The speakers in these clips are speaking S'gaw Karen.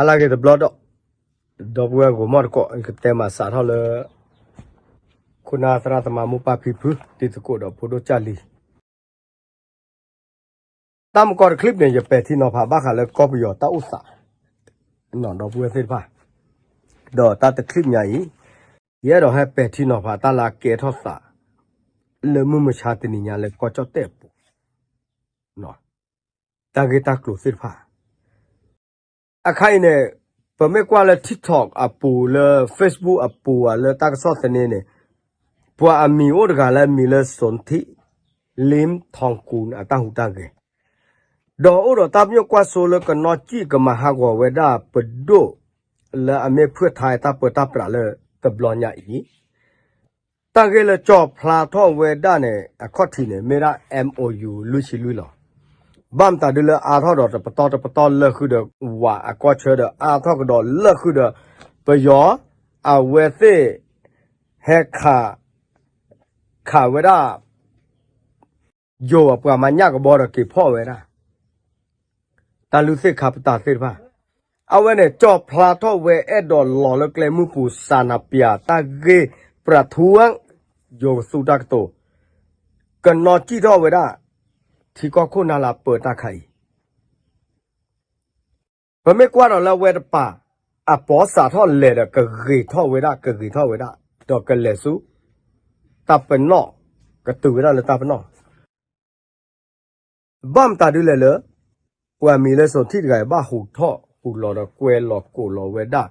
ဟါလၢအဂ့ၤတဘျီဒီး, ဒီပုၢ်ဝဲၢ်ဂီၢ်မီၢ်တကိး ယကတဲမၤစးထီၣ်လၢ ခိၣ်နၢ်သရၣ်သမါမိၢ်ပၢ်ဖံဖု တံၤသကိးဒီးဖိဒိၣ်ကၢ်လံၤ တၢ်မကီတချံၣ်န့ၣ် ယပဲာ်ထံနီၤဖးဘၣ်ဃးလၢကီၢ်ပယီၤတၢ်အိၣ်သး ဒီပုၢ်ဝဲၢ်သ့ၣ်တဖၣ်, ဒီးတၢ်တချံၣ်ညါအံၤ ယအဲၣ်ဒိးဟဲပဲာ်ထံနီၤဖးတၢ်လၢအကဲထီၣ်သး လၢမုၢ်မဆါတနံၤညါလၢကီၢ်ကၠီၣ်တဲၣ်အပူၤ တၢ်ဂ့ၢ်တၢ်ကျိၤသ့ၣ်တဖၣ် အခါအံၤန့ၣ် ပမ့ၢ်ကွၢ်လၢ TikTok အပူၤလၢ Facebook အပူၤဧါ လၢတၢ်ကစီၣ်သန့န့ၣ် ပှၤအမံၤအိၣ်တဂၤလၢအမံၤလၢ Son Thi Lim Thong Kun အတၢ်ဟူးတၢ်ဂဲၤ, ဒီးအိၣ်ဒီးတၢ်ပညိၣ်ကွၢ်စိလၢကနီၣ်စံၣ်ကမၤဟးဂီၤဝဲဒၣ်ပဒိၣ် လၢအမ့ၢ်ဖုၣ်ထါတၢ်ပၢတၢ်ပြးလၢတဘျီညါအံၤ တၢ်ဂ့ၢ်လၢကၠီၣ်ဖျါထီၣ်ဝဲဒၣ်န့ၣ် အခီၣ်ထံးန့ၣ် မ့ၢ်ဒၣ် MOU လွံၢ်ဆံလွံၢ်လီၤ. ဘၣ်မတၤဒုလၢအါထီၣ်ဒီးတပတီၢ်တပတီၢ်လၢာ်ဃုာ်ဒီး ဝၤအကီၢ်ဆၢဒီးအါထီၣ်ကဒီးလၢာ်ဃုာ်ဒီး ပယီၤ အဝဲသ့ၣ် ဟဲခး ခးဝဲဒၣ် ယိၤအပှၤမၤညၣ်ကဘီဒီးက့ၤဖီၣ်ဝဲဒၣ် တၢ်လုၢ်သ့ၣ်ခါပတာ်သ့ၣ်တဖၣ်, အဝဲန့ၣ် ကၠီၣ်ဖျါထီၣ်ဝဲအဲၣ်ဒိးလီၤလၢကျဲမုၢ်ပူၤ စးနပျး တၢ်ဂ့ၢ် ပြထူ ယိၤကသူတၢ်ကတိၤ ကနီၣ်စံၣ်ထီၣ်ဝဲဒၣ် ထံကီၢ်ခိၣ်နၢ်လၢအပၢတၢ်ခါအံၤ ပမ့ၢ်ကွၢ်ဒီးလၢအဝဲတပၤ အပိာ်စးထီၣ်လဲၤဒီးကဂ့ၤထီၣ်ဝဲဒၣ် ကဂ့ၤထီၣ်ဝဲဒၣ် ဒီးကလဲၤဆူ တၢ်ပနီၣ် ကတုၤဝဲဒၣ်လၢတၢ်ပနီၣ် ဘၣ်မတၤဒုလဲၣ်လၢ ပှၤမံၤလၢစိၤထံၣ်တဂၤအံၤ ဘၣ်ဟူးထီၣ်ဟူးလီၤဒီးကွဲလီၤကိးလီၤဝဲဒၣ်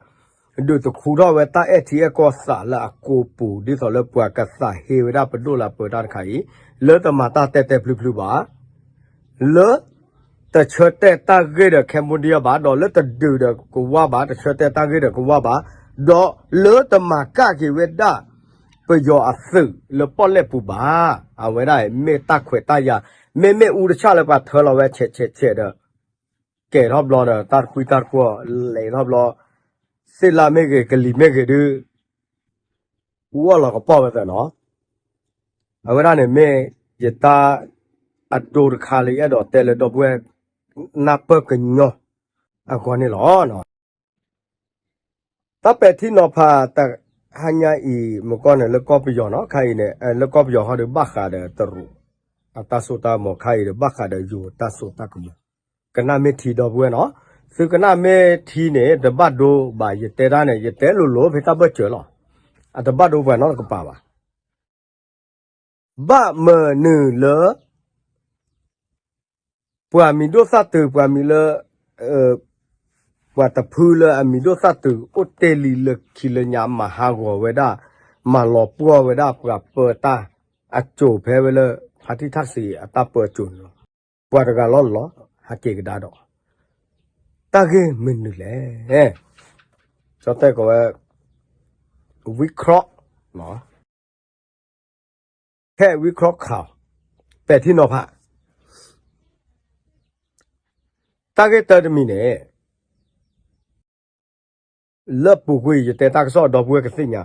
ဒုးတခူထီၣ်ဝဲတၢ်အဲၣ်ထံအဲၣ်ကီၢ်သးလၢအကိာ်ပူၤ ဒ်သိးလၢပှၤကသးဟ့ဝဲဒၣ်ပဒိၣ်လၢအပၢတၢ်တခါအံၤ လၢတမၤတၢ်တဲတဲဖျုဖျုဘၣ် လၢ တဆၢတဲာ်တၢ်ဂ့ၢ်ဒီး Cambodia ဘၣ် ဒီးလၢတဒုးဒီးကဝါဘၣ် တဆၢတဲာ်တၢ်ဂ့ၢ်ဒီးကဝါဘၣ် ဒီးလၢတမၤကၣ်က့ၤဝဲဒၣ် ပယီၤအသုးလၢပီၣ်လဲၣ်ပူၤဘၣ်. အဝဲဒၣ်မ့ၢ်တၢ်ခွဲးတၢ်ယာ် မ့မ့ၢ်အူတဆၣ်လၢပှၤထၢလီၤဝဲဆဲးဆဲးဆဲးဒီး ကဲထီၣ်ဘျီဒီး တၢ်တကွံတၢ်တကွီၢ် လဲၤထီၣ်ဘျီ သ့ၣ်လၣ်မ့ၢ်ဂ့ၤ ကလံၤမ့ၢ်ဂ့ၤဒုး အူအီၣ်လီၤကပီၢ်ဝဲသၢနီၤ အဝဲဒၣ်န့ၣ်မ့ၢ် ယတၢ်အဒိတခါလၢယအဲၣ်ဒိးတဲလၢဒီပုၢ်ဝဲၢ် နၢ်ပၢၢ်ကညီအဂီၢ်န့ၣ်လီၤ. တၢ်ပဲာ်ထံနီၤဖးတဟါညါအံၤ မ့ၢ်ကီၢ်န့ၣ် လၢကီၢ်ပယီၤနီၤ ခါအံၤန့ၣ် လၢကီၢ်ပယီၤဟီဒီးဘၣ်ဃးဒီးတရူး အတၢ်စိတၢ်ကမီၤခါအံၤဒီး ဘၣ်ဃးဒီးယိၤတၢ်စိတၢ်ကမီၤ ကနၣ်မ့ၢ်ထံဒီပုၢ်ဝဲၢ်နီၤ သုကနၣ်မ့ၢ်ထံန့ၣ် တဘၣ်ဒိဘၣ် ယတဲတၢ်န့ၣ် ယတဲလိၤလိၤဖဲတၢ်ဘၢၣ်စၢၤလီၤ အတဘၣ်ဒိပှၤနီတကပၤဘၣ် ဘၣ်မနုၤလၢ ပှၤမံၤဒိၣ်သၣ်တုၤ ပှၤမံၤလၢ ပှၤတဖုလၢအမံၤဒိၣ်သၣ်တုၤ အိၣ်တ့ၢ်လံလၢခံလၢညါ မၤဟးဂီၤဝဲဒၣ် မၤလီၤပှီၢ်ဝဲဒၣ် ပှၤပၢတၢ်အစိၤဖဲဝဲလၢ ဖါတံၢ်ထၣ်စံးအတၢ်ပၢအစိၤန့ၣ်လီၤ. ပှၤတဂၤလီၤလီၤ ဟးက့ၤကဒါဒီး တၢ်ဂ့ၢ်မနုၤလဲၣ် ကၠီတဲကိးဝဲ ဝံခီၣ် ဖဲဝံခီၣ်ခး ပဲာ်ထံနီၤဖး တၢ်ဂ့ၢ်တၢတမံၤန့ၣ် လၢပူၤကွံာ် ယတဲတၢ်ကစီၣ်ဒီပုၢ်ဝဲၢ်ကသ့ၣ်ညါ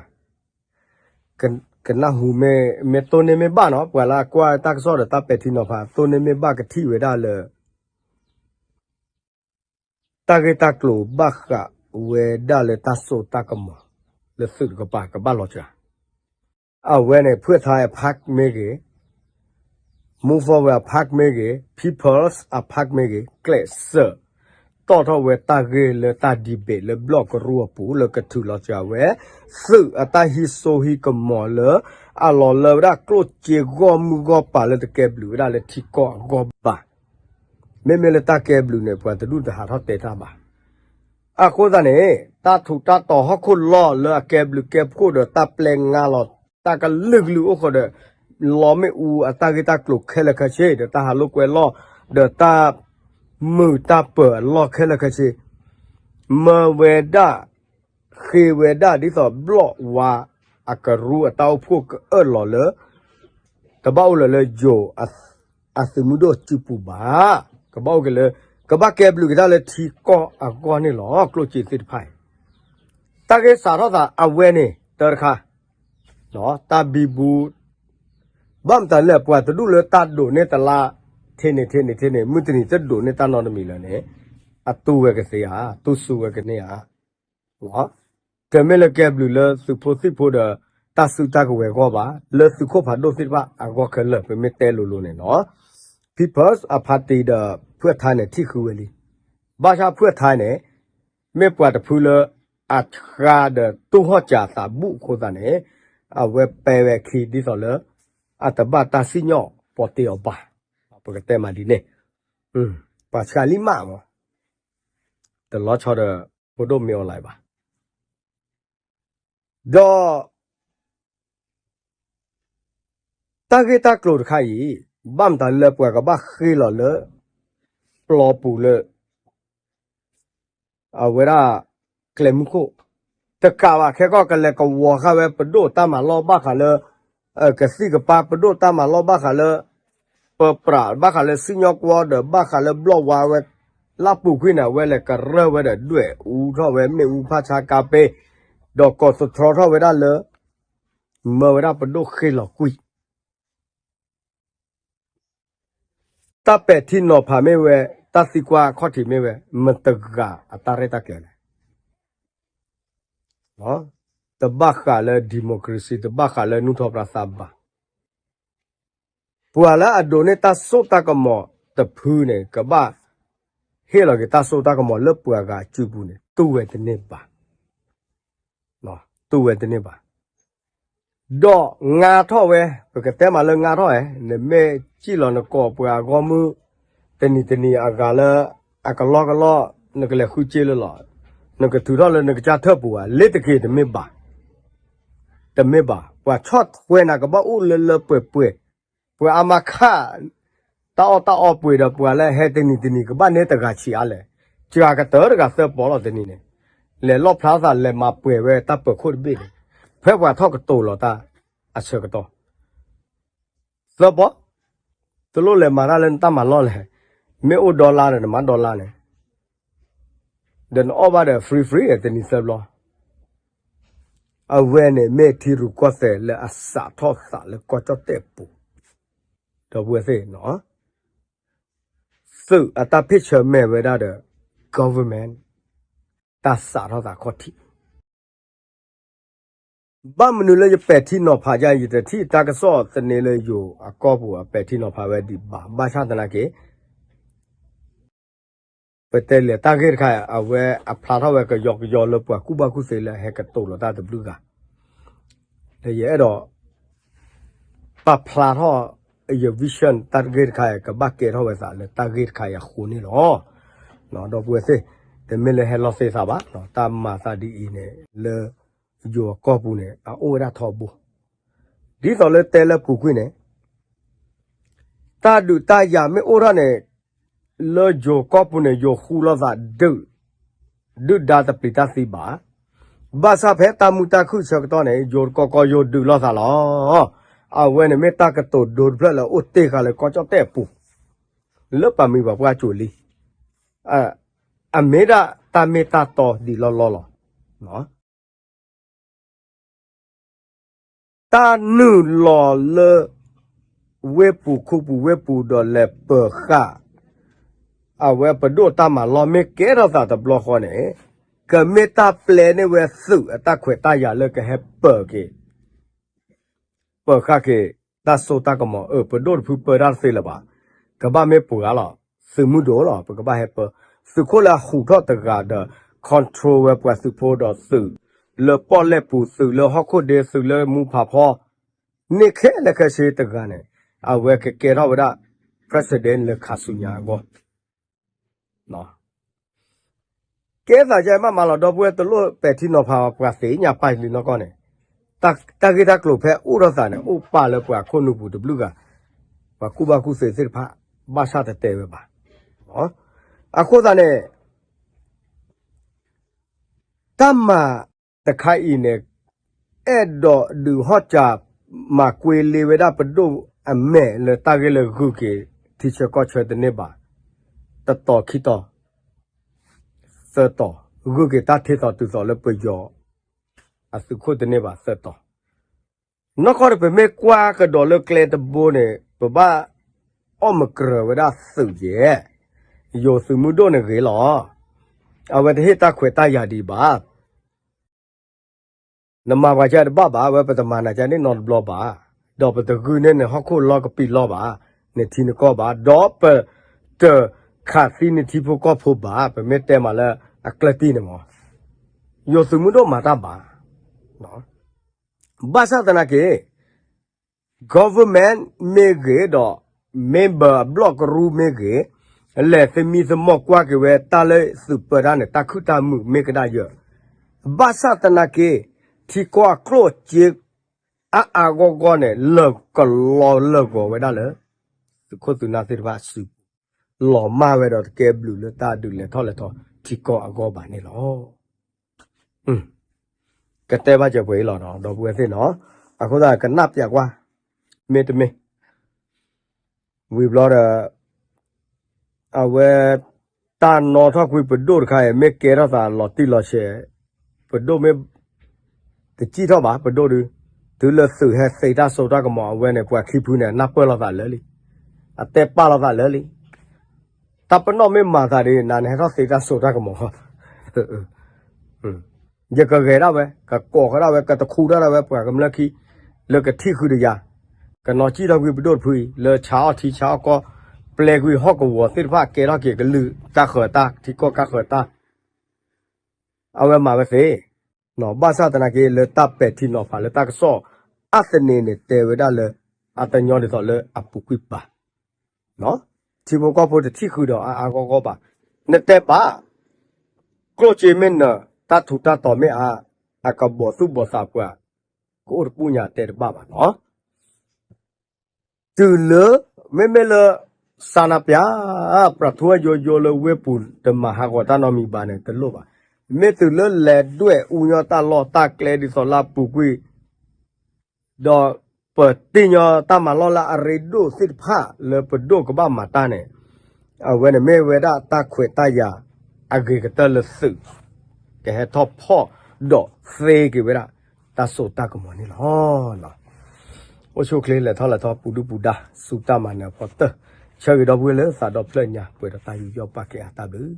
ကနၢ်ဟူမ့ၢ်တိၢ်န့ၢ်မ့ၢ်ဘၣ်နီၤ ပှၤလၢအကွၢ်တၢ်ကစီၣ်ဒီးတၢ်ပဲာ်ထံနီၤဖး တိၢ်န့ၢ်မ့ၢ်ဘၣ်ကထံၣ်ဝဲဒၣ်လၢ တၢ်ဂ့ၢ်တၢ်ကျိၤဘၣ်ဃးဝဲဒၣ်လၢတၢ်စိတၢ်ကမီၤ လၢသုးတကပၤကဘၣ်လီၤစှၤ အဝဲန့ၣ် ဖုၣ်ထါအဖၣ်မ့ၢ်ဂ့ၤ Move Forward အဖၣ်မ့ၢ်ဂ့ၤ People's အဖၣ်မ့ၢ်ဂ့ၤ ကျဲးစၢး တီၣ်ထီၣ်ဝဲတၢ်ဂ့ၢ်လၢတၢ် debate လၢဘျီၣ်ကရူၢ်အပူၤ လၢကထုးလီၤစှၤဝဲ သုးအတၢ်ဟံးစိဟံးကမီၤလၢ အလီၤလၢဝဲဒၣ်ကျိၣ်စ့ဂီၢ်မုၢ်ဂီၢ်ပၤလၢတကဲဘျုးဝဲဒၣ်လၢထံကီၢ်အဂီၢ်ဘၣ် မ့မ့ၢ်လၢတၢ်ကဲဘျုးန့ၣ် ပှၤတဒူၣ်တဟးထီၣ်တဲတၢ်ဘၣ်. အဃိသတးန့ၣ် တၢ်ထူးတၢ်တီၤဟီၣ်ခိၣ်လီၢ်လၢအကဲဘျုးကဲဖှိၣ်ဒီးတၢ်ပျဲငါလီၤ တၢ်ကလုာ်ကလုာ်အိၣ်ဃီဒီး လီမ့ၣ်အူအတၢ်ဂ့ၢ်တၢ်ကျိၤခဲလၢာ်ခဲဆ့ ဒီးတၢ်ဟးလိာ်ကွဲလီၢ် ဒီးတၢ်မုာ်တၢ်ပၢၤအလီၢ်ခဲလၢာ်ခဲဆ့ မၢဝဲဒၣ် ဃ့ဝဲဒၣ်ဒ်သိးဘျီၣ်ဝါအကရူၢ်အတၢ်အိၣ်ဖှိၣ်ကအၢၣ်လီၤလၢ တဘၣ်အိၣ်လၢၤလၢယိၤ အသုးမုၢ်ဒိၣ်စုပူၤဘၣ်. ကဘၣ်အိၣ်က့ၤလၢ ကဘၣ်ကဲဘျုးက့ၤတၢ်လၢထံကီၢ်အဂီၢ်န့ၣ်လီၤ. ကျိၣ်စ့သ့ၣ်တဖၣ်အံၤ တၢ်ဂ့ၢ်စးထီၣ်သးအဝဲန့ၣ် တၢတခါ တၢ်ဘံဘူ ဘၣ်မတၤလဲၣ် ပှၤတဒူၣ်လၢတၢ်ဒိးန့ၢ်တလါ ထ့န့ၣ်ထ့န့ၣ်ထ့န့ၣ် မုၢ်တနံၤတဒိးန့ၢ်တၢ်နီတမံၤလၢၤန့ၣ် အတူၢ်ဝဲကသ့ဧါ, တူၢ်စူဝဲကန့ၢ်ဧါ. တမ့ၢ်လၢကဲဘျုးလၢသုးဖိသံၣ်ဖိဒီး တၢ်စုတၢ်ကဝဲၤအဂီၢ်ဘၣ်, လၢသုးခိၣ်ဖးဒိၣ်သ့ၣ်တဖၣ်အဂီၢ်ခဲလၢာ် ပမ့ၢ်တဲလိၤလိၤန့ၣ်လီၤ. People's Party ဒီး ဖုၣ်ထါန့ၣ် ထံၣ်ဃုဝဲလံ. ဘၣ်ဆၣ်ဖုၣ်ထါန့ၣ် မ့ၢ်ပှၤတဖုလၢ အဆှါဒီးတူၢ်ဟီၣ်စၢၤအသးဘူးအဃိသတးန့ၣ် အဝဲပဲဝဲခံဒ်သိးလၢ အတဘၣ်တၢ်စံၣ်ညီၣ်ပီတ့အီၤဘၣ်. ပကတဲမးဒ်န့ၣ်, ပှၤဆှါလံမးမး, တလီၤဆီဒီး ဖိဒိၣ်မ့ၢ်အီၤလၢၤဘၣ်. ဒီး တၢ်ဂ့ၢ်တၢ်ကျိၤတခါအံၤ ဘၣ်မတၤလၢပှၤကဘၣ်ဃ့ၢ်လီၤလၢ ပျီပူၤလၢ အဝဲဒၣ် ကျဲမုၢ်ခိၣ် တကးဘၣ်ခဲကီၢ် ကလဲၤကဝီၤဃာ်ဝဲပဒိၣ်တၢ်မၤလီၢ်ဘၣ်ဃးလၢ ကသံၣ်ကပၤ ပဒိၣ်တၢ်မၤလီၢ်ဘၣ်ဃးလၢ ပပြး ဘၣ်ဃးလၢစုညီကွီဒီး ဘၣ်ဃးလၢဘျီၣ်ဝါဝဲ လၢပူၤကွံာ်န့ၣ် အဝဲလဲၤကရၢၢ်ဝဲဒီးဒွဲၣ်အူထီၣ်ဝဲ မ့ၣ်အူဖၣ်ဆါကါပ့ ဒီးကိးသတြီထီၣ်ဝဲဒၣ်လၢ မၢဝဲဒၣ်ပဒိၣ်ဃ့ၢ်လီၤကွံာ် တၢ်ပဲာ်ထံနီၤဖးမ့ၢ်ဝဲ, တၢ်သံကွၢ်ခီၣ်ထံးမ့ၢ်ဝဲ, မတၤတဂၤအတၢ်ရဲၣ်တၢ်ကျဲၤလဲၣ်. တဘၣ်ဃးလၢ democracy တဘၣ်ဃးလၢနူၢ်ထီၣ်ပြၢသးဘၣ်. ပှၤလၢအဒိးန့ၢ်တၢ်စိတၢ်ကမီၤတဖုန့ၣ် ကဘၣ်ဟ့ၣ်လီၤက့ၤတၢ်စိတၢ်ကမီၤလၢပှၤဂၤအစုပူၤန့ၣ် တူၢ်ဝဲတန့ၢ်ဘၣ်. တူၢ်ဝဲတန့ၢ်ဘၣ်. ဒီးငါထီၣ်ဝဲ, ပကတဲမးလၢငါထီၣ်ဝဲ, နမ့ၢ်စံၣ်လီၤနကိးပှၤအဂီၢ်မုၢ် တနံၤတနံၤအဂၤလၢ အကလီကလီ နကလဲၤဃုစ့လၢလီၤ. နကထုးထီၣ်လၢနကစၢ်ထၢၣ်ပူၤဧါ, လ့ၤတက့ၤတမ့ၢ်ဘၣ်. တမ့ၢ်ဘၣ်. ပှၤဆီၣ်ထွဲနၤကဘၣ်အိၣ်လၢလၢပှဲၤပှဲၤ, ပှၤအါမးခး တၢ်အီၣ်တၢ်အီပှ့ၤဒီး ပှၤလၢဟဲတနံၤတနံၤကဘၣ်န့ၢ်တဂၤဆံးအါလဲၣ်. စှၤကတၢၢ်တဂၤသၢပီလီၤတနံၤန့ၣ်, လဲၤလီၣ်ဖျါသးလဲၤမၤပှဲၤဝဲတၢ်ပၢၤခိၣ်တဘ့ၣ်န့ၣ်, ဖဲပှၤထီၣ်ကတိၤလီၤတၢ်အဆၢကတီၢ် သၢပီ, တလိၣ်လဲၤမၤတၢ်လၢနတၢ်မၤလီၢ်လဲၣ်. မ့ၢ်အိၣ်ဒီလါဒီးနမၤဒီလါန့ၣ်, ဒီးနအီၣ်ဘၣ်ဒီး free free တနံၤသၢဘျီ. အဝဲန့ၣ်မ့ၢ်ထံရူၢ်ကီၢ်သဲးလၢအစးထီၣ်သးလၢကီၢ်ကၠီၣ်တဲၣ်ပူၤ, ဒီပုၢ်ဝဲၢ်သ့ၣ်နီၤ, သုးအတၢ်ဖ့ၣ်ဆၢမဲာ်ဝဲဒၣ်ဒီး government တၢ်စးထီၣ်သးခီၣ်ထံး ဘၣ်မနုၤလၢယပဲာ်ထံနီၤဖးဒ်အံၤ ယတထံၣ်တၢ်ကစီၣ်သန့လၢယိၤအကီၢ်ပူၤ အပဲာ်ထံနီၤဖးဝဲဒံးဘၣ်. ဘၣ်ဆၣ်သနာ်က့ ပတဲလဲၣ်တၢ်ဂ့ၢ်တခါ အဝဲအဖျါထီၣ်ဝဲကယီကယီလၢပှၤကူၣ်ဘၣ်ကူၣ်သ့လၢဟဲကတိၤလီၤတၢ်တဘျုးဂၤ ဒီးယအဲၣ်ဒိး ပာ်ဖျါထီၣ်ယ vision တၢ်ဂ့ၢ်တခါအံၤ ကဘၣ်ကဲထီၣ်ဝဲသးလၢတၢ်ဂ့ၢ်တခါအံၤအဃိန့ၣ်လီၤ. ဒီပုၢ်ဝဲၢ်သ့ၣ်, တမ့ၢ်လၢဟဲလီၤသ့သးဘၣ်, တၢ်မၤသးဒ်အံၤန့ၣ် လၢယိၤအကီၢ်ပူၤန့ၣ် အအိၣ်ဝဲဒၣ်ထီဘိ. ဒ်သိးလၢတဲလၢပူၤကွံာ်န့ၣ် တၢ်ဒုးတၢ်ယၤမ့ၢ်အိၣ်ထီၣ်န့ၣ် လၢယိၤကီၢ်ပူၤန့ၣ် ယိၤဃူလိာ်သးဒုး ဒုၣ်ဒါတပျံၤတၢ်သံဘၣ်. ဘၣ်ဆၣ်ဖဲတၢ်မုာ်တၢ်ခုၣ်ဆၢကတီၢ်န့ၣ် ယိၤကီၢ်ကီၢ်ယိၤဒုးလိာ်သးလီၤ. အဝဲန့ၣ်မ့ၢ်တၢ်ကတိၤဒိတဖျၢၣ်လၢအိၣ်တ့ၢ်ဃာ်လၢကီၢ်ကၠီၣ်တဲၣ်အပူၤ လၢပှၤမံၤပှၤပှၢ်ကၠိလံ. အမ့ၢ်ဒၣ်တၢ်မ့ၢ်တၢ်တီဒ်လီၢ်လီၢ်လီၤ. တၢ်နုာ်လီၤလၢ ဝ့ၢ်ပူၤခူပူၤဝ့ၢ်ပူၤဒီးလဲၤပၢၤဃာ် အဝဲပဒိၣ်တၢ်မၤလီၢ်မ့ၢ်ကဲထီၣ်သးတဘျီဃီန့ၣ် ကမ့ၢ်တၢ်ပျဲန့ၢ်ဝဲသုးအတၢ်ခွဲးတၢ်ယာ်လၢကဟဲပၢၤက့ၤ ပၢၤဃာ်က့ၤ တၢ်စိတၢ်ကမီၤ အၢ ပဒိၣ်တဖုပၢတၢ်တသ့လၢၤဘၣ်. ကဘၣ်မ့ၢ်ပှၤလီၤ. သုးမုၢ်ဒိၣ်လီၤ. ပကဘၣ်ဟဲပၢ သုးခိၣ်လၢအဟူးထီၣ်တဂၤဒီး control ဝဲပှၤသုးဖိဒီးသုးလၢပီၣ်လဲၣ်ပူၤ သုးလၢဟီၣ်ခိၣ်ဒ့ သုးလၢမူဖးဖီ န့ၢ်ခဲလၢာ်ခဲဆ့တဂၤန့ၣ် အဝဲကကဲထီၣ်ဝဲဒၣ် president လၢခါဆူညါအဂီၢ် ကဲသးကဲမးမးလီၤ ဒီပုၢ်ဝဲၢ် တလိၣ်ပဲာ်ထံနီၤဖးပှၤသ့ၣ်ညါပာ်လံနီၢ်ကီၢ်န့ၣ်, တၢ်ဂ့ၢ်တၢ်ကျိၤဖဲအိၣ်ထီၣ်သးန့ၣ် အိၣ်ပာ်လၢပှၤခိၣ်နူာ်ပူၤတဘျုးဂၤ, ပှၤကူၣ်ဘၣ်ကူၣ်သ့သ့ၣ်တဖၣ် ဘၣ်ဆၣ်တတဲဝဲဘၣ်. အဃိသတးန့ၣ် တၢ်မၤတခါအံၤန့ၣ် အဲၣ်ဒိးဒုးဟီၣ်စၢၤ မၤကွ့လ့ဝဲဒၣ်ပဒိၣ်အမဲာ်လၢတၢ်ဂ့ၢ်လၢဂုာ်က့ၤ ထံဆၢကီၢ်ဆၢတန့ၢ်ဘၣ်, တတီၤခံတီၤ သၢတီၤ, ဂုာ်က့ၤတၢ်ထံသီတုၤသီလၢပယီၤ အသုးခိၣ်တန့ၢ်ဘၣ်သၢတီၤ နီၢ်ကီၢ်န့ၣ် ပမ့ၢ်ကွၢ်ကဒီးလၢကျဲတဘိန့ၣ် ပဘၣ်အီၣ်မကြၢၤဝဲဒၣ်သုးယဲၢ်, ယိၤသုးမုၢ်ဒိၣ်န့ၣ်ဂ့ၤလီၤ. အဝဲတဟ့ၣ်တၢ်ခွဲးတၢ်ယာ်ဒံးဘၣ်. နမၤပှၤကတဘၣ်ဘၣ်, အဝဲပတမၤနၤကန့ၣ်နီတဘျီဘၣ်, ဒီးပတဂုာ်န့ၢ်နဟီၣ်ခိၣ်လီၢ်ကပံာ်လီၢ်ဘၣ်, နထံနကီၢ်ဘၣ်, ဒီးပတခးသံနထံဖိကီၢ်ဖိဘၣ်, ပမ့ၢ်တဲမးလၢအကျၢၢ်တံၢ်န့ၣ်မး, ယိၤသုးမုၢ်ဒိၣ်မၤတၢ်ဘၣ်. ဘၣ်ဆၣ်သနာ်က့ government မ့ၢ်ဂ့ၤဒီး member အဘျီၣ်ကရူၢ်မ့ၢ်ဂ့ၤ, လဲၤသမံသမိးကွၢ်က့ၤဝဲတၢ်လၢသုးပၢတၢ်န့ၣ် တၢ်ခုၣ်တၢ်မုာ်မ့ၢ်ကဒါယၢ်, ဘၣ်ဆၣ်သနာ်က့ ထံကီၢ်အကျိၣ်စ့ အါအါဂီၢ်ဂီၢ်န့ၣ် လၢာ်ကလီလၢာ်ဂီၤဝဲဒၣ်လၢ သုးခိၣ်သုးနၢ်သ့ၣ်တဖၣ်စုပူၤ, လီၤမၢ်ဝဲဒီးတကဲဘျုးလၢတၢ်ဒုးလဲၤထီၣ်လဲၤထီထံကီၢ်အဂီၢ်ဘၣ်န့ၣ်လီၤ. ကတဲဘၣ်စၢၤပှဲၤအံၤလီၤနီၤ, ဒီပုၢ်ဝဲၢ်သ့ၣ်နီၤ, အဃိသတးကနၣ်ပျးကွၢ်, မ့တမ့ၢ် ဝံၤဘျီဒီး အဝဲ တၢ်နီထီၣ်ကွံာ်ပဒိၣ်တခါအံၤ မ့ၢ်ကဲထီၣ်သးလီၤတံၢ်လီၤဆဲး, ပဒိၣ်မ့ၢ် တစံၣ်ထီၣ်ဘၣ် ပဒိၣ်ဒု, တုၤလၢသုးဟဲသ့တၢ်စိတၢ်ကမီၤအဝဲန့ၣ် ပှၤခံဖုန့ၣ် အနၢ်ပၢၢ်လိာ်သးလၢာ်လံ, အတဲပာ်လိာ်သးလၢာ်လံ. တၢ်ပနီၣ်မ့ၢ်မၤသးဒ် နၤနဟဲထီၣ်သ့တၢ်စိတၢ်ကမီၤ ယကဂဲၤဒၣ်ဝဲ ကကိးဃီဒၣ်ဝဲ ကတခူဒၣ်ဒၣ်ဝဲ ပှၤကမျၢၢ်ခံ လၢကထံၣ်ဃုာ်ဒီးယၤ, ကနီၤစံၣ်ထီၣ်ကွံာ်ပဒိၣ်တဖုအံၤ လၢဆါအီၣ်ထံဆါအီၣ်ကီၢ်, ပျဲကွံာ်ဟီၣ်ကဝီၤသ့ၣ်တဖၣ် ကဲထီၣ်က့ၤကလုာ်တၢ်ဃၢၤတၢ် ထံကီၢ်ကၢ်ဃၢၤတၢ် အဝဲမၤဝဲသ့, ဘၣ်ဆၣ်သနာ်က့ လၢတၢ်ပဲာ်ထံနီၤဖးလၢတၢ်ကစီၣ်အါသနံးန့ၣ် တဲဝဲဒၣ်လၢ အတညီဒ်သိးလၢအပူၤကွံာ်ပာ် ထံဖိကီၢ်ဖိတထံၣ်ဃုာ်ဒီးအါအါဂီၢ်ဂီၢ်ဘၣ်. နတဲဘၣ် ကျိၣ်စ့မ့ၢ်နၢၤ တၢ်ထူးတၢ်တီၤမ့ၢ်အါ အကဘီၣ်သူၣ်ဘီၣ်သးပှၤ ကအိၣ်တပူၤညါတဲတဘၣ်ဘၣ်နီၤ. တုၤလၢ မ့မ့ၢ်လၢ စးနါပျၢ် ပြးထူအယိယိလၢဝ့ၢ်ပူၤတမၤဟးဂီၤတၢ်နီတမံၤဘၣ်န့ၣ် တလိၣ်ဘၣ်. မ့ၢ်တုၤလၢလဲၤဒွဲၣ်အူညီတၢ်လီၢ်တၢ်ကျဲဒ်သိးလၢအပူၤကွံာ် ဒီးပသ့ၣ်ညါတၢ်မၤလီၢ်လၢအရ့ဒိၣ်သ့ၣ်တဖၣ်လၢပဒိၣ်ကဘၣ်မၤတၢ်န့ၣ် အဝဲန့ၣ်မ့ၢ်ဝဲဒၣ်တၢ်ခွဲးတၢ်ယာ်အဂ့ၤကတၢၢ်လၢသုး ကဟဲထီၣ်ဖီၣ်ဒီးသ့က့ၤဝဲဒၣ် တၢ်စိတၢ်ကမီၤန့ၣ်လီၤ. အိၣ်ဆူၣ်အိၣ်ချ့လဲၤထီၣ်လဲၤထီပူၤဒုၣ်ပူၤဒါ စူၢ်တၢ်မၤနၢၤအဖီတၢၢ် ဆၢဂ့ၤဒီပုၢ်ဝဲၢ်လၢသးဒီဖျၢၣ်ညါ ပှဲၤဒီးတၢ်ယူးယီၣ်ပာ်ကဲအတၢ်ဘျုး